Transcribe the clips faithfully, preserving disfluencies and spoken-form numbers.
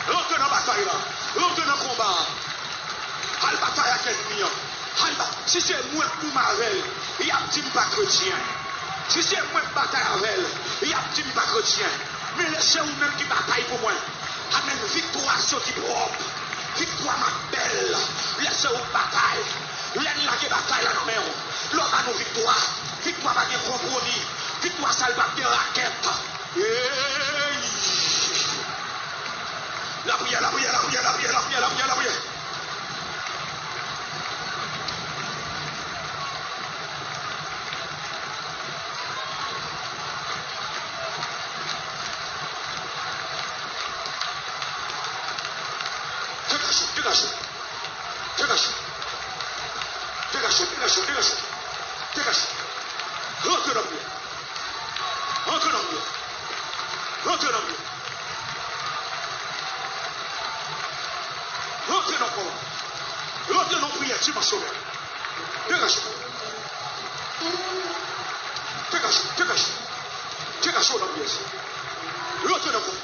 Rantre nan batay la. Rantre nan konba a. Al batay ak ènmi an. Al ba-, si se mwen k goumen avè l, y ap di m pa kretyen. Si se mwen k batay avè l, y ap di m pa kretyen. Men lè se ou menm ki batay pou mwen. Amèn. Viktwa soti pwòp. Viktwa m ap bèl. Lè se ou k batay. Lè n lage batay la nan men w. Lè w ba nou viktwa. Viktwa pa gen konpwomi. Viktwa sa l p ap gen rakèt. Ey! Lapriyè, lapriyè, lapriyè. Degaje w, degaje w. Degaje w. Degaje w, degaje w, degaje w. Degaje w. Rantre nan priyè. Rantre nan priyè. Rantre nan priyè. Rantre nan konba. Rantre nan priyè dimanch solèy. Degaje w. Degaje w, degaje w. Degaje w nan priyè sa. Rantre nan konba.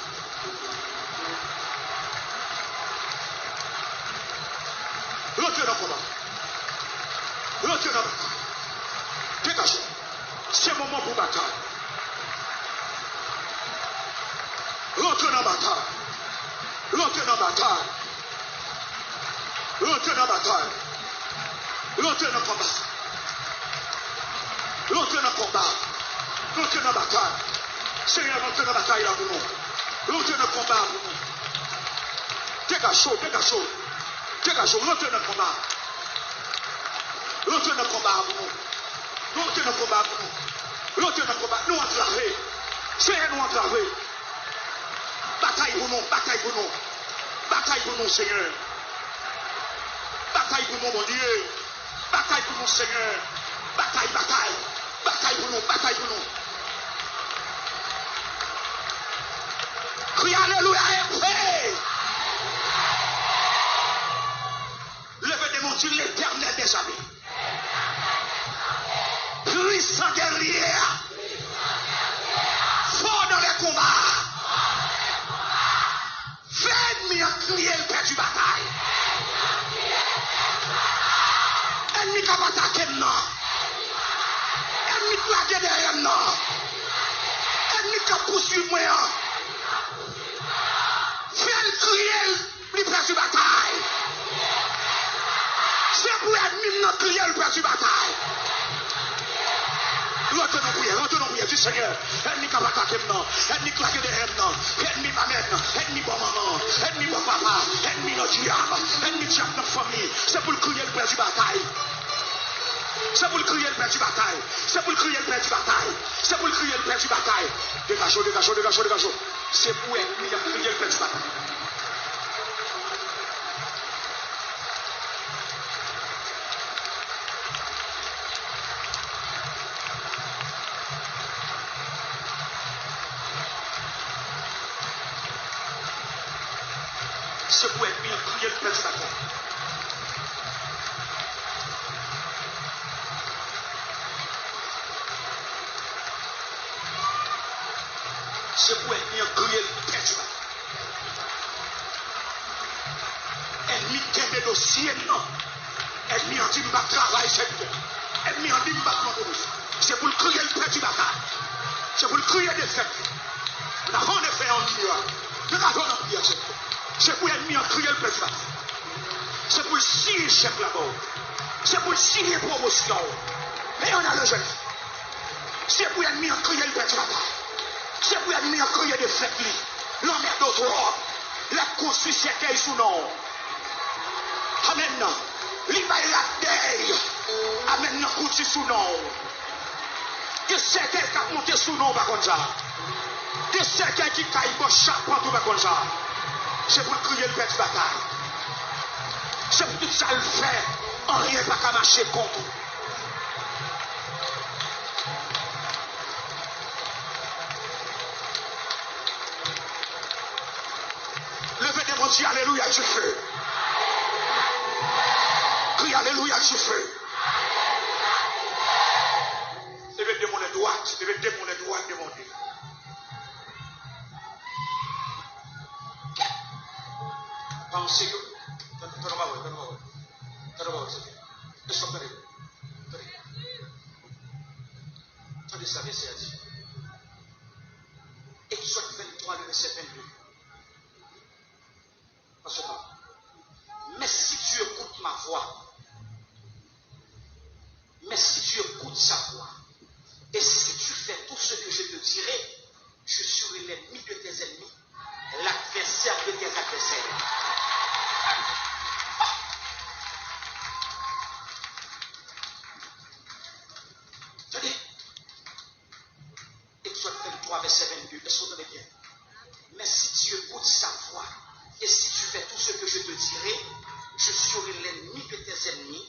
Rantre nan konba. Rantre nan batay. Degaje w. Se moman pou batay. Rantre nan batay. Rantre nan batay. Rantre nan batay. Rantre nan konba. Rantre nan konba. Rantre nan batay. Senyè, rantre nan batay la pou nou. Rantre nan konba pou nou. Degaje w, degaje w. Degaje w, rantre nan konba. Rantre nan konba pou nou. Rantre nan konba pou nou. Rantre nan konba. Nou antrave. Senyè, nou antrave. Batay pou nou, batay pou nou. Batay pou nou, Senyè. Batay pou nou, Bondye. Batay pou nou, Senyè. Batay, batay. Batay pou nou, batay pou nou. Kriye alelouya e priye. Leve de mon, di Letènèl dèzame. Puissant guerrier. Fort dans les combats. Fè ènmi an kriye l pèdi batay. Ènmi k ap atake m nan. Ènmi k lage dèyè m nan. Ènmi k ap pouswiv mwen an. Fè l kriye l. Li pèdi batay. Se pou ènmi m nan kriye l pèdi batay. Rantre nan priyè, rantre nan priyè, di Senyè, ènmi k ap atake m nan, ènmi k lage dèyè m nan, ènmi mamèt, ènmi bò manman, ènmi bò papa, ènmi nan dyab, ènmi dyab nan fanmi, se pou l kriye l pèdi batay. Se pou l kriye l pèdi batay. Se pou l kriye l pèdi batay. Se pou l kriye l pèdi batay. Degaje w, degaje w, degaje w, degaje w. Se pou ènmi an kriye l pèdi batay. Se pou ènmi an kriye l pèdi batay. Se pou ènmi an kriye l pèdi batay. Ènmi kenbe dosye m nan. Ènmi an di m p ap travay sèvitè. Ènmi an di m p ap pran pwomosyon. Se pou l kriye l pèdi batay. Se pou l kriye defèt li. N avan de fè yon gidera. Degaje w nan priyè, Senyè. Se pou ènmi an kriye l pèdi batay. Se pou l siyen chèk la ba w. Se pou l siyen pwomosyon w. E yon nan lejèn. Se pou ènmi an kriye l pèdi batay. Se pou ènmi an kriye defèt li. Lanmède w twòp. L ap konstwi sèkèy sou non w. Amèn. Li bay radèy. Amèn. Nan kouti sou non w. Gen sèkèy k ap monte sou non w, ou pa konn sa. Gen sèkèy ki kay bò chapant, ou pa konn sa. Se pou l kriye l pèdi batay. Se pou tout sa l fè, anyen pa ka mache kont ou. Leve de mon, di alelouya, dife. Kriye alelouya, dife. Leve de mon lè dwat, leve de mon lè dwat, de mon lè. Panse ke, tande, tande pawòl, tande pawòl. Tande pawòl, Senyè. Èske w ap tande? Tande. Tande sa vèsè a di. Egzòd venntwa, le vèsè vennde. Paske, mais si tu écoutes ma voix, mais si tu écoutes sa voix, et si tu fais tout ce que je te dirai, je serai l'ennemi de tes ennemis, l'adversaire de tes adversaires. Tande. Egzòd venntwa, vèsè vennde, èske w tande byen? Mais si tu écoutes sa voix, et si tu fais tout ce que je te dirai, je serai l'ennemi de tes ennemis,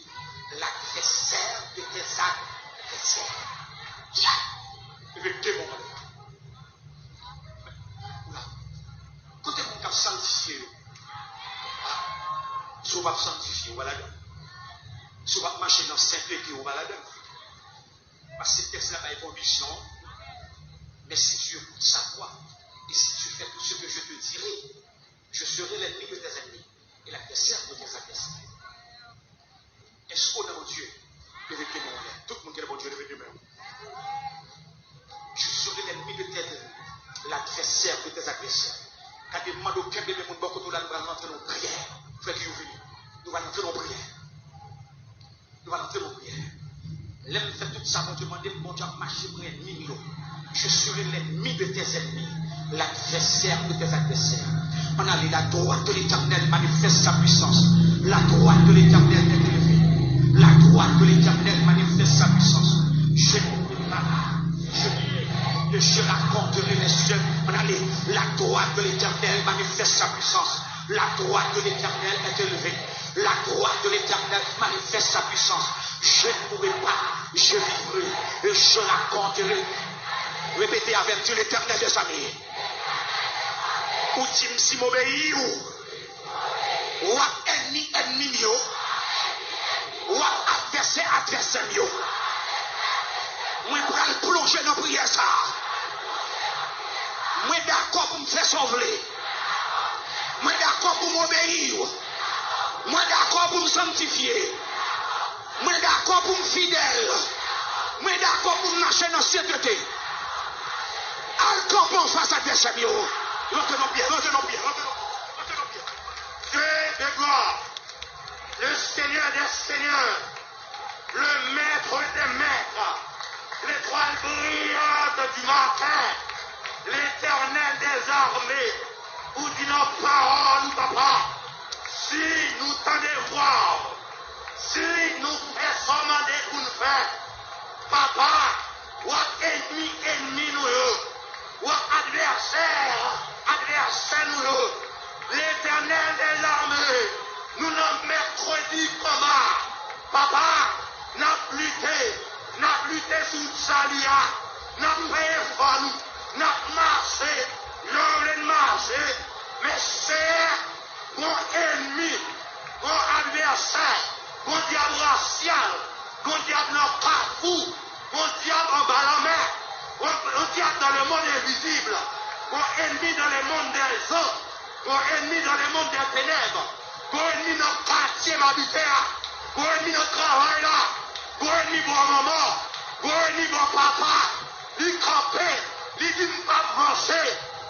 l'adversaire de tes adversaires. Yeah! Epi demon an la. Kote moun k ap sanntifye yo? Ah, si w p ap sanntifye, ou pa ladan. Si w p ap mache nan sentete, ou pa ladan. Paske tèks la bay kondisyon, mais si tu écoutes sa voix, et si tu fais tout ce que je te dirai, je serai l'ennemi de tes ennemis et l'adversaire de tes adversaires. Èske w nan Bondye? Leve de men w anlè. Tout moun ki nan Bondye, leve de men w. Je serai l'ennemi de tes ennemis, l'adversaire de tes adversaires. Gade, m mande w kenbe men moun bò kote w la, nou pral rantre nan priyè. Frè Guillaume vini. Nou pral rantre nan priyè. Nou pral antre nan priyè. Lè m fè tout sa Bondye mande m, Bondye ap mache pran ènmi m yo. Je serai l'ennemi de tes ennemis, l'adversaire de tes adversaires. Ann ale, la droite de l'Éternel manifeste sa puissance. La droite de l'Éternel est élevée. La droite de l'Éternel manifeste sa puissance. Je ne pourrai pas. Je, je raconterai les cieux. Ann ale, la droite de l'Éternel manifeste sa puissance. La droite de l'Éternel est élevée. La droite de l'Éternel manifeste sa puissance. Je ne mourrai pas, je vivrai et je raconterai. Répétez avec, di, Letènèl dèzame. Ou di m si m obeyi w, w ap ènmi ènmi m yo, w ap advèsè advèsè m yo. Mwen pral plonje nan priyè sa a. Mwen dakò pou m fè sa w vle. Mwen dakò pou m obeyi w. Mwen dakò pou m sanntifye. Mwen dakò pou m fidèl. Mwen dakò pou m mache nan sentete. Al kanpe anfas advèsè m yo. Rantre nan priyè, rantre nan priyè, rantre nan priyè, rantre nan priyè. Dieu de gloire, le Seigneur des seigneurs, le Maître des maîtres, l'étoile brillante du matin, l'Éternel des armées, ou di nan pawòl ou, papa, si nou tande vwa w, si nou fè sa w mande pou n fè, papa, w ap ènmi ènmi nou yo, w ap advèsè advèsè nou yo. Letènèl dèzame, nou nan mèkredi konba. Papa, n ap lite, n ap lite sou wout sali a, n ap fè efò nou, n ap mache jan w vle n mache. Men Seyè, gon ènmi, gon advèsè, gon dyab rasyal, gon dyab nan kafou, gon dyab anba lanmè, gon, gon dyab dans le monde invisible, gon ènmi dans le monde des anges, gon ènmi dans le monde des ténèbres, gon ènmi nan katye m abite a, gon ènmi nan travay la, gon ènmi bò manman, gon ènmi bò papa, li kanpe, li di m p ap vanse,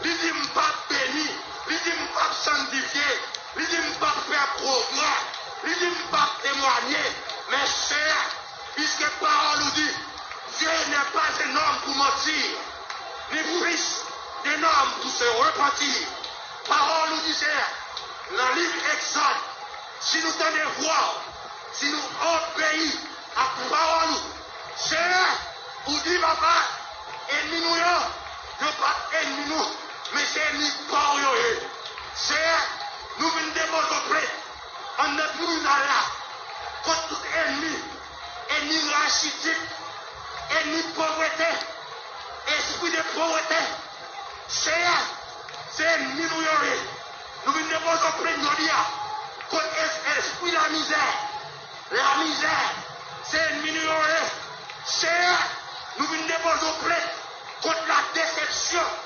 li di m p ap beni, li di m p ap sanntifye, li di m p ap fè pwogrè, li di m p ap temwanye. Men Seyè, piske pawòl ou di, Dieu n'est pas un homme pour mentir, ni fils d'un homme pour se repentir. Pawòl ou di, Seyè, nan liv Egzòd, si nou tande vwa w, si nou obeyi ak pawòl ou, Seyè, ou di, papa, ènmi nou yo, yo pa t ènmi nou, men se ènmi pa w yo ye. Seyè, nou vin depoze w plent anndan tribinal la kont tout ènmi, ènmi rachitik, ènmi povrete, espri de povrete. Seyè, se ènmi nou yo ye. Nou vin depoze w plent jodi a kont es-, espri lamizè. Lamizè, se ènmi nou yo ye. Seyè, nou vin depoze w plent kont la desepsyon,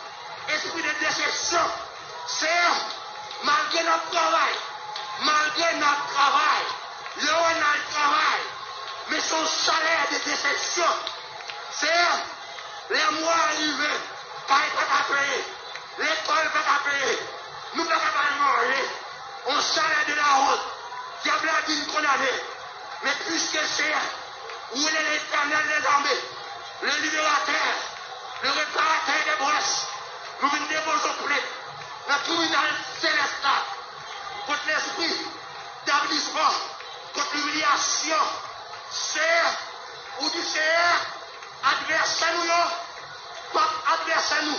espri de desepsyon. Seyè, malgre n ap travay, Renald travay, Leonard travay, men se yon salè de desepsyon. Seyè, lè mwa a rive, kay pa ka peye, lekòl pa ka peye, nou pa ka bay manje, yon salè de lawont, dyab la vin kondane. Men piske Seyè, ou rele Letènèl dèzame, le liberatè, le reparatè de brèch, nou vin depoze yon plent nan tribinal selès la kont lespri dablisman, kont imilyasyon. Seyè, ou di, Seyè, advèsè nou yo p ap advèsè nou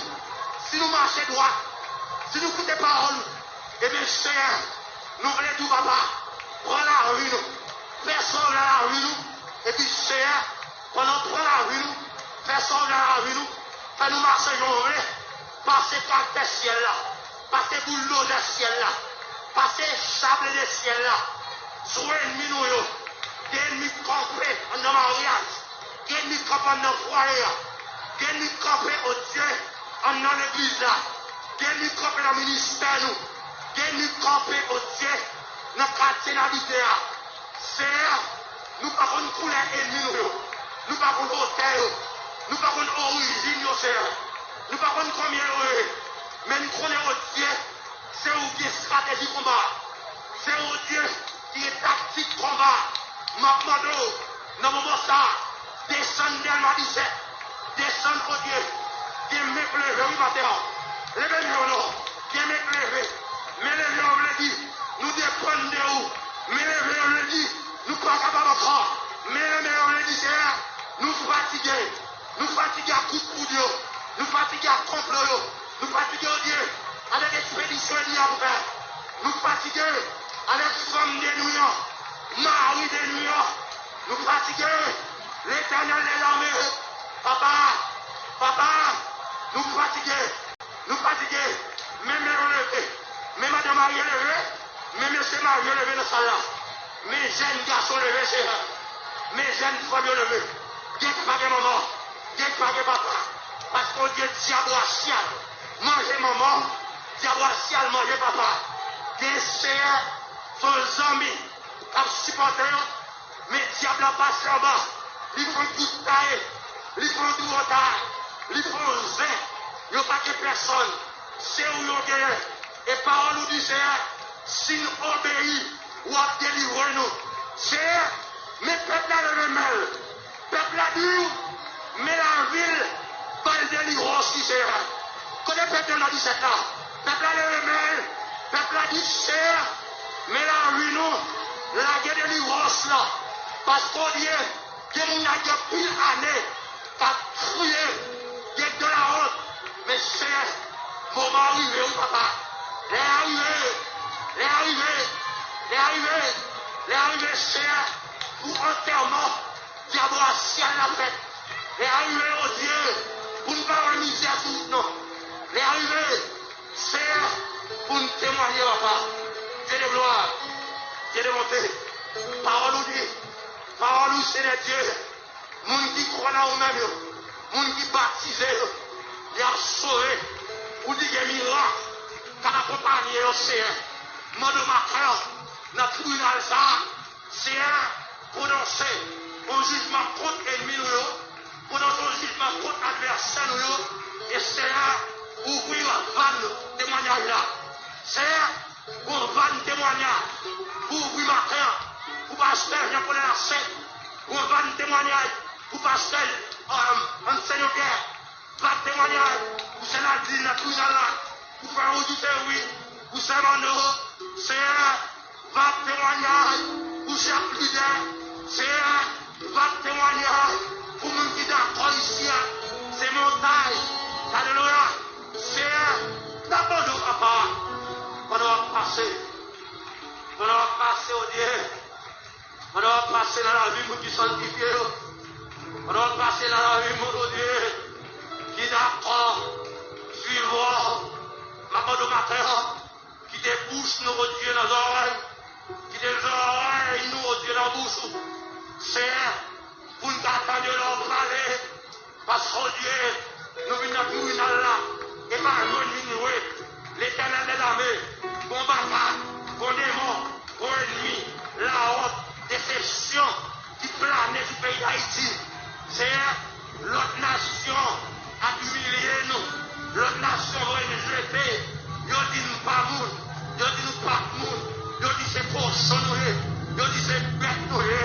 si nou mache dwat, si nou koute pawòl ou. Ebyen, Seyè, nou vle di w, papa, pran lavi nou, fè sa w vle lavi nou. Epi, Seyè, pandan w pran lavi nou, fè sa w vle lavi nou, fè nou mache jan w vle, pase traktè syèl la, pase bouldozè syèl la, pase sable de syèl la sou ènmi nou yo. Gen ènmi k kanpe anndan maryaj, gen ènmi k kanpe anndan fwaye a, gen ènmi k kanpe, o Dye, anndan legliz la, gen ènmi k kanpe nan ministè nou, gen ènmi k kanpe, o Dye, nan katye n abite a. Seyè, nou pa konn koulè ènmi nou yo, nou pa konn otè yo, nou pa konn orijin yo, Seyè, nou pa konn konbyen yo ye, men n konnen, o Dye, se ou ki gen estrateji konba a, se ou, o Dye, ki gen taktik konba a. M ap mande w, nan moman sa a, desann Dèlma disèt, desann, o Dye, gen men k leve, wi, maten an. Leve men w non, gen men k leve. Men leve yo vle di, nou depann de ou. Men leve yo vle di, nou pa kapab ankò. Men leve yo vle di, Seyè, nou fatige. Nou fatige ak kout poud yo. Nou fatige ak konplo yo. Nou fatige, o Dye, avèk ekspedisyon ènmi an pou fè. Nou fatige avèk fanm de nwi an, mari de nwi an. Nou fatige. Letènèl dèzame, papa, papa, nou fatige. Nou fatige. Men men yo leve. Men madanm marye leve. Men mesye marye leve nan sal la. Men jèn gason leve, Seyè. Men jèn fanm yo leve. Gen ki pa gen manman, gen ki pa gen papa. Paske, o Dye, dyab rasyal manje manman, dyab rasyal manje papa. Gen, Seyè, se yon zanmi k ap sipòte yo. Men dyab la pase anba, li pran kout taye, li pran twouvo taye, li pran zen. Yo pa gen pèsonn, se ou yo genyen. E pawòl ou di, Seyè, si n obeyi, w ap delivre nou. Seyè, men pèp la leve men l. Pèp la di w, men lavi l, ba l delivrans li, Seyè. Kote pèp yo nan disèt la? Pèp la leve men l. Pèp la di, Seyè, men lavi nou, lage delivrans lan. Paske, o Dye, gen moun la gen anpil ane k ap kriye, gen de lawont. Men, Seyè, moman an rive, wi, papa. Lè a rive, lè a rive, lè a rive, lè a rive, Seyè, pou antèman dyab rasyal la fèt. Lè a rive, o Dye, pou n pa wè mizè sou wout nou. Lè a rive, Seyè, pou n temwaye, papa. Dye de glwa, Dye de bonte. Pawòl ou di, pawòl ou, Senyè Dye, moun ki kwè nan ou menm yo, moun ki batize yo, y ap sove. Ou di gen mirak k ap akonpanye yo, Seyè. Mande w maten an, nan tribinal sa a, Seyè, pwononse yon jijman kont ènmi nou yo, pwononse yon jijman kont advèsè nou yo, e Seyè, ouvri vàn temwanyaj la. Seyè, yon vàn temwanyaj pou ouvri maten an, pou pastè Jean Paul Lacen, yon vàn temwanyaj pou pastè, euh, Anselme Pierre, vàn temwanyaj pou sè Nadine nan tribinal la, pou frè Roger Ferry, pou sè Manno, Seyè, vàn temwanyaj pou Jacques Luder, Seyè, vàn temwanyaj pou moun ki dakò isi a, se montay, alelouya, Seyè, n ap mande w, papa, pandan w ap pase, pandan w ap pase, o Dye, pandan w ap pase nan lavi moun ki sanntifye yo, pandan w ap pase nan lavi moun, o Dye, ki dakò swiv ou, m ap mande w maten an, kite bouch nou, o Dye, nan zòrèy, kite zòrèy nou, o Dye, nan bouch ou. Seyè, pou n ka tande lè w pale, paske, o Dye, nou vin nan tribinal la, e pa jwenn vin jwe. Letènèl dèzame, gon batay, gon demon, gon ènmi. Nasyon ki plane sou peyi Dayiti. Seyè, lòt nasyon ap imilye nou. Lòt nasyon voye nou jete. Yo di nou pa moun. Yo di nou pa t moun. Yo di se kochon nou ye. Yo di se bèt nou ye.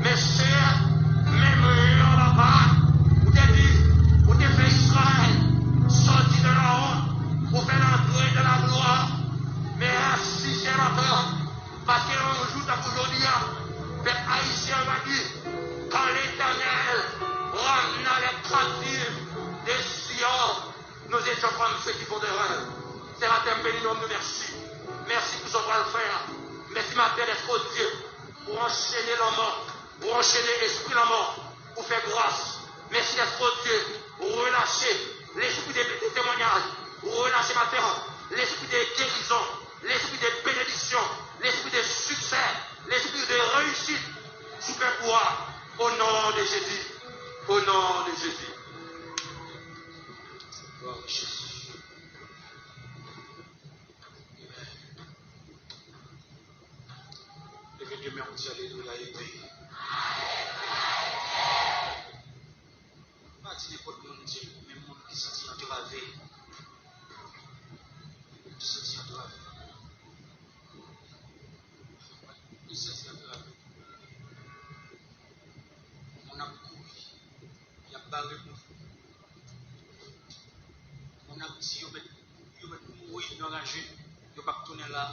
Men Seyè, menm jan, papa, ou te di, ou te fè Izrayèl sòti de la honte, ou fè l antre de la gloire. Mèsi, Seyè, papa, paske yon jou tankou jodi a, pèp ayisyen va di, quand l'Éternel ramena les captifs de Sion, nous étions comme ceux qui font des rêves. Sè, maten, m beni non, m di w mèsi. Mèsi pou sa w pral fè a. Mèsi, maten, dèske w Dye, ou anchene lanmò, ou anchene espri lanmò, ou fè gras. Mèsi dèske w Dye, ou relache lespri de, de temwanyaj, ou relache, maten, lespri de gerizon, lespri de benediksyon, lespri de siksè, lespri de reyisit sou pèp ou a, o non de Jezi. O non de Jezi. Glwa a Jezi. Leve de men w, di alelouya, epi pa di nenpòt moun, di menm moun ki santi antrave. Ki santi antrave. Ki santi antrave. Moun ap kouri. Y ap bare moun. Moun ap di yo mèt, yo mèt mouri nan raje, yo p ap tounen la.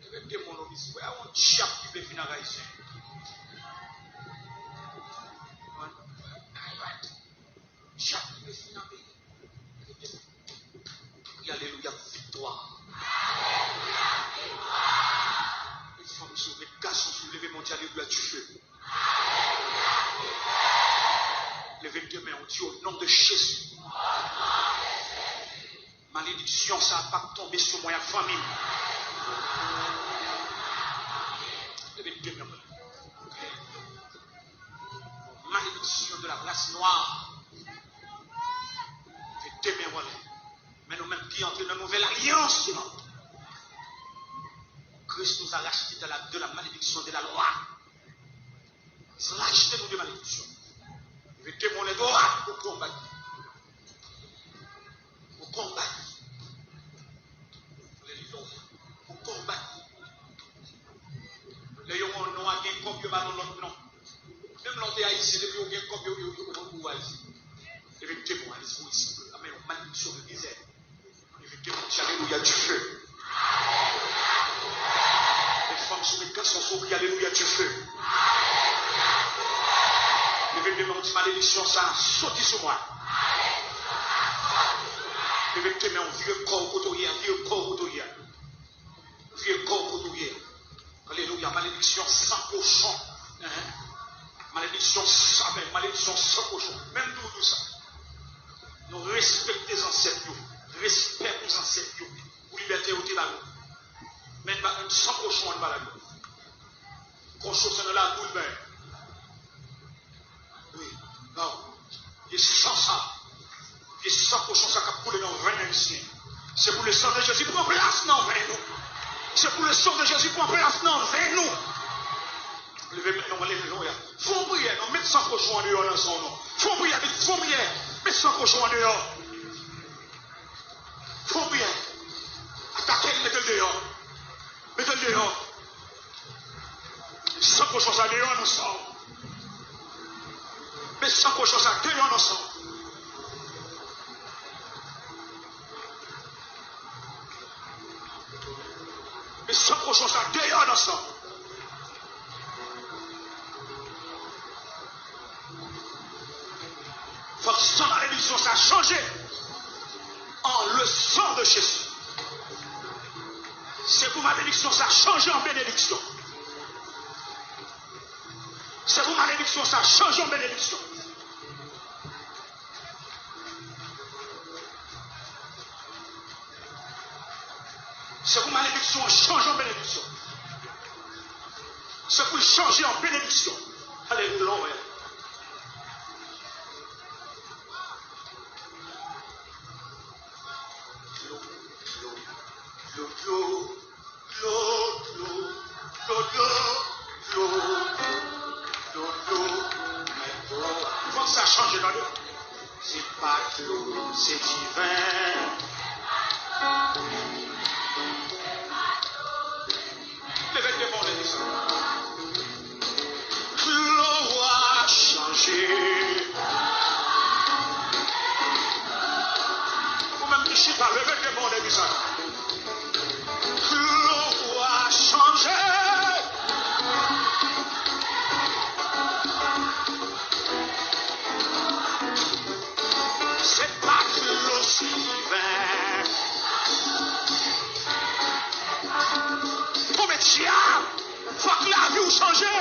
Leve de men w, di, frè, yon dyab ki vle vin anrayi sèy. Dyab ki vle vin nan peyi. Leve de men w. Kriye alelouya, viktwa. Alelouya, viktwa. Fanm sou, met gason sou, leve men w, di alelouya, dife. Leve de men w, di, o non de Jezi. Malediksyon sa a p ap tonbe sou mwen ak fanmi m. Leve de men w. Malediksyon de la ras nwa. Leve de men w anlè. Men nou menm ki antre nan nouvèl alyans lan. Christ nous a rachetés de la, de la malédiction de la loi. Rachte nou de malediksyon. Leve de men w, leve dwat pou konbat. Pou konbat. Alelouya. Pou konbat. Lè yo wè yon non a gen kòb, yo ba l yon lòt non. Menm lè w te ayisyen, depi yo gen kòb, yo, yo, yo, yo pran kouwaj. Leve de men w, leve dwat. Amèn. Malediksyon de mizè. Leve de men w, di alelouya, dife. Met fanm sou, met gason sou, kriye alelouya, dife. Leve de men w, di malediksyon sa a soti sou mwen. Leve de men w, vire kò w kote w ye a, vire kò w kote w ye a. Vire kò w kote w ye a. Alelouya, malediksyon san kochon. Hein? Malediksyon san, amèn, malediksyon san kochon. Menm doudou sa. Nou respekte zansèt yo. Respè pou zansèt yo. Pou libète yo te ba nou. Men ba, san kochon an ba la nou. Kochon se nan lakou l bay. Wi. Non. Vye san sa. Vye san kochon sa k ap koule nan venn ayisyen. Se pou le sang de Jésus pran plas nan venn nou. Se pou le sang de Jésus pran plas nan venn nou. Leve men nou, leve men nou. Fè yon priyè, non, met san kochon an deyò nan san w, non. Fè yon priyè, fè yon priyè. Met san kochon an deyò. Fè yon priyè. Atake l, mete l deyò. Mete l deyò. San kochon sa deyò nan san w. Met san kochon sa deyò nan san w. Met san kochon sa deyò nan san w. Fòk san malediksyon sa chanje an le sang de Jésus. Se pou malediksyon sa chanje an benediksyon. Se pou malediksyon sa chanje an benediksyon. Se pou malediksyon an chanje an benediksyon. Se pou l chanje an benediksyon. Alelouya. Dlo, dlo, dlo, dlo. Dlo, dlo, dlo, dlo, men dlo. Fòk sa chanje, tande. Se pa dlo, se diven. Leve devan w, leve sa. Dlo a chanje. Ou menm ki chita, leve devan w, leve sa. Dlo a chanje. Se pa dlo, se diven. Konbyen dyab? Fòk lavi w chanje.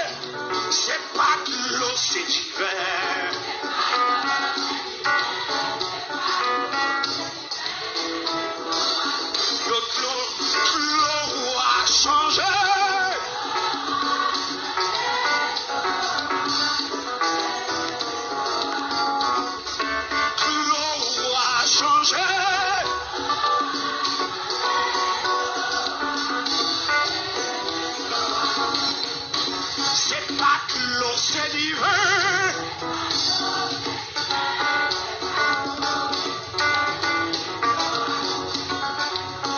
Se pa dlo, se diven. Dlo, dlo, dlo a chanje. Dlo a chanje. Se pa dlo, se diven.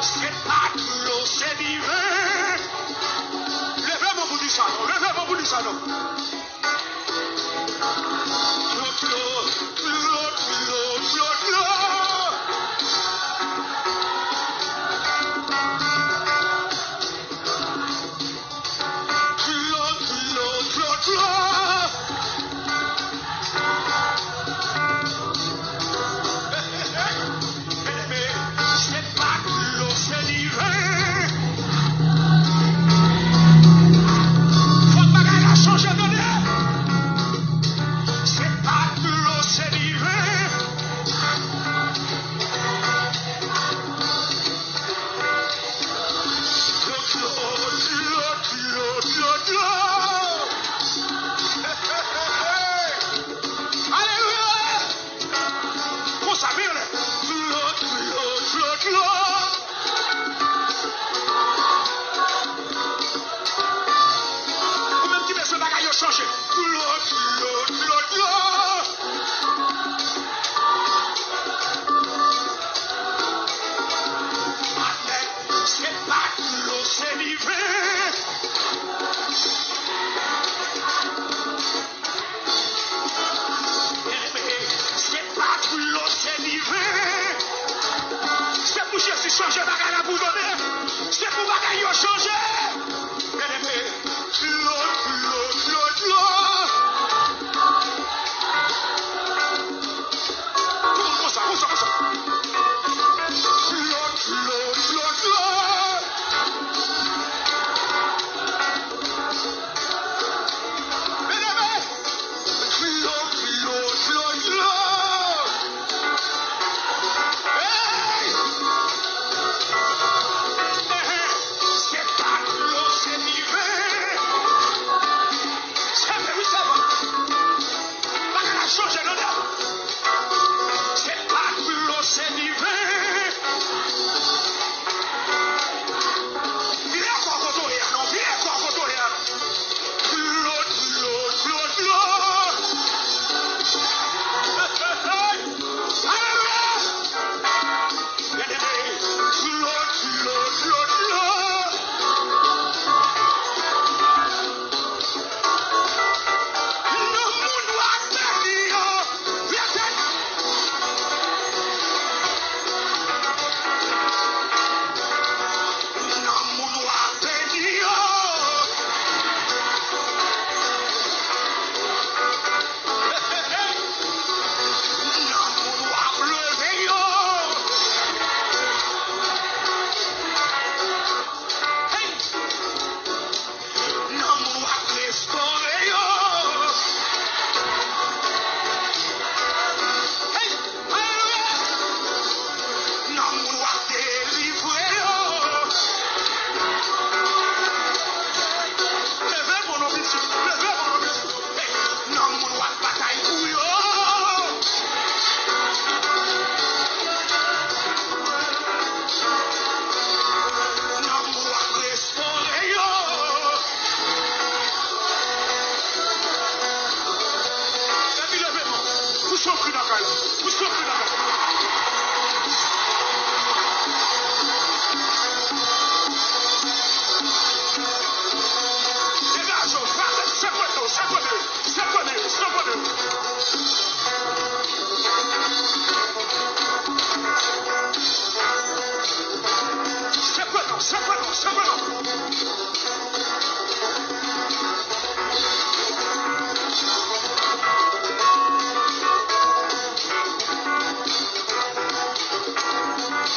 Se pa dlo, se diven. Leve men w pou di sa non, leve men w pou di sa non. Dlo, dlo, dlo, dlo, dlo, dlo. Dlo, dlo, dlo, dlo. Byeneme, se pa dlo, se diven. Fòk bagay la chanje, tande. Se pa dlo, se diven. Dlo, dlo, dlo, dlo, dlo, dlo. Alelouya! Konsa, men anlè. Dlo, dlo, dlo, dlo. Ou menm ki bezwen bagay yo chanje. Dlo, dlo, dlo, dlo. Amèn. Se pa dlo, se diven. Byeneme, se pa dlo, se diven. Se pou Jezi chanje bagay la pou w tande. Se pou bagay yo chanje. Byeneme, dlo, dlo, dlo, dlo. Konsa, konsa, konsa. Dlo, dlo, dlo, dlo. Byeneme, dlo, dlo, dlo, dlo. Hey! Ehe, se pa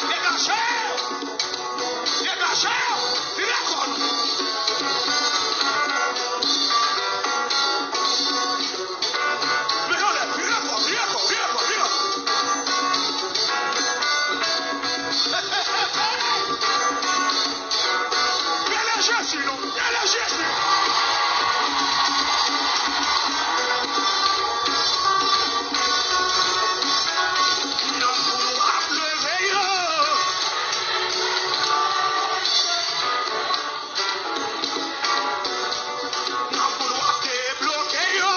Degaje w! Degaje w! Vire kò nou! Men anlè, vire kò, vire kò, vire kò, vire kò! Rele Jezi non, rele Jezi! Nan moun w ap leve yo. Nan moun w ap debloke yo.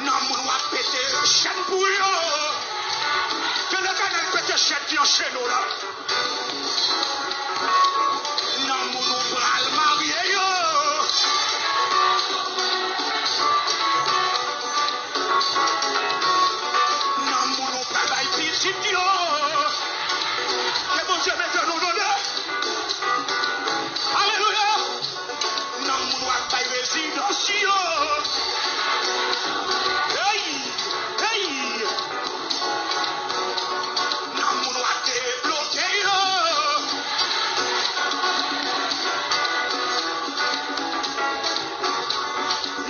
Nan moun w ap pete chèn pou yo. Ke Letènèl pete chèn ki anchene w la. Nan moun ou pral marye yo. Nan moun ou pral bay pitit yo. Ke Bondye mete nou nan de. Alelouya! Nan moun w ap bay rezidans yo. Hey! Hey! Nan moun w ap debloke yo.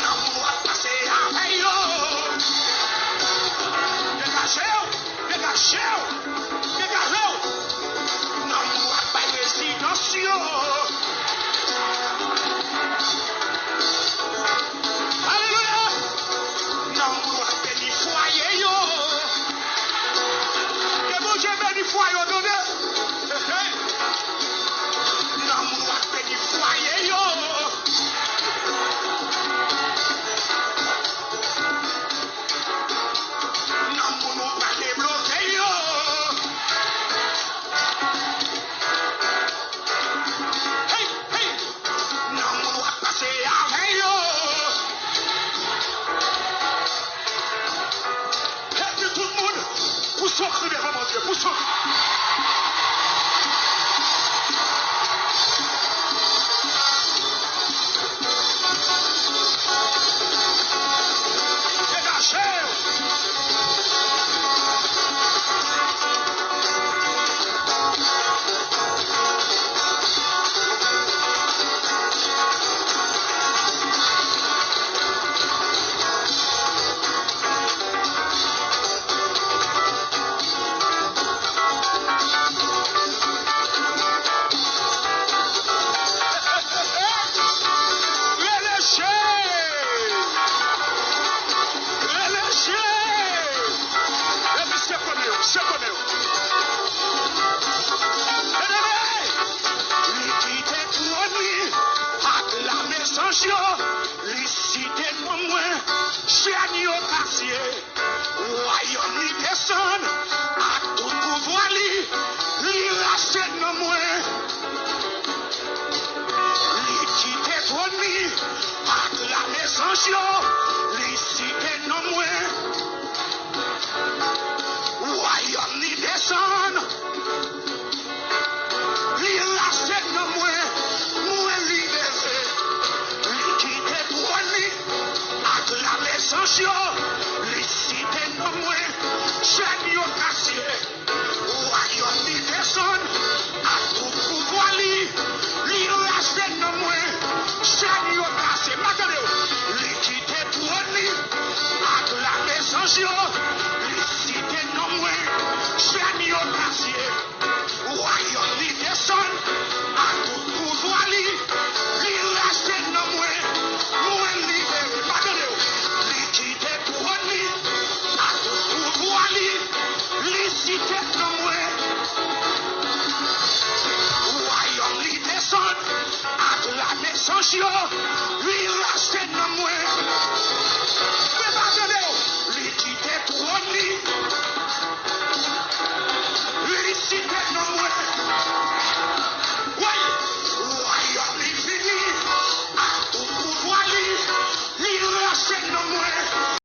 Nan moun w ap pase avè yo. Degaje w! Degaje w! Degaje w! Nan moun w ap bay rezidans yo. Alelouya! Nan moun w ap beni fwaye yo. Ke Bondye beni fwaye w, tande. Hey, hey. Nan moun w ap beni fwaye yo. Nan moun ou pral debloke yo. Hey, hey! Nan moun w ap pase avè yo. Epi tout moun, pouse yon kri devan Bondye, pouse yon kri. Degaje w! Rele Jezi! Rele Jezi! Epi sekone yo, sekone yo. Byeneme, li kite twòn li ak lame zanj yo, li site non mwen, chèn yo kase. Wayòm li desann ak tout pouvwa li, li rachte nan mwen. Li kite twòn li ak lame zanj yo, li site non mwen. Wayòm li desann. Li rache nan mwen, mwen li leve. Li kite twòn li ak lame zanj yo, li site nan mwen, chèn yo kase. Wayòm li desann ak tout pouvwa li, li rache nan mwen, chèn yo kase. M a tande w. Li kite twòn li ak lame zanj yo, li site nan mwen, chèn yo kase. Wayòm li desann ak tout pouvwa li, li rache nan mwen, mwen libere. M a tande w. Li kite twòn li ak tout pouvwa li, li site nan mwen. Wayòm li desann ak lame zanj yo,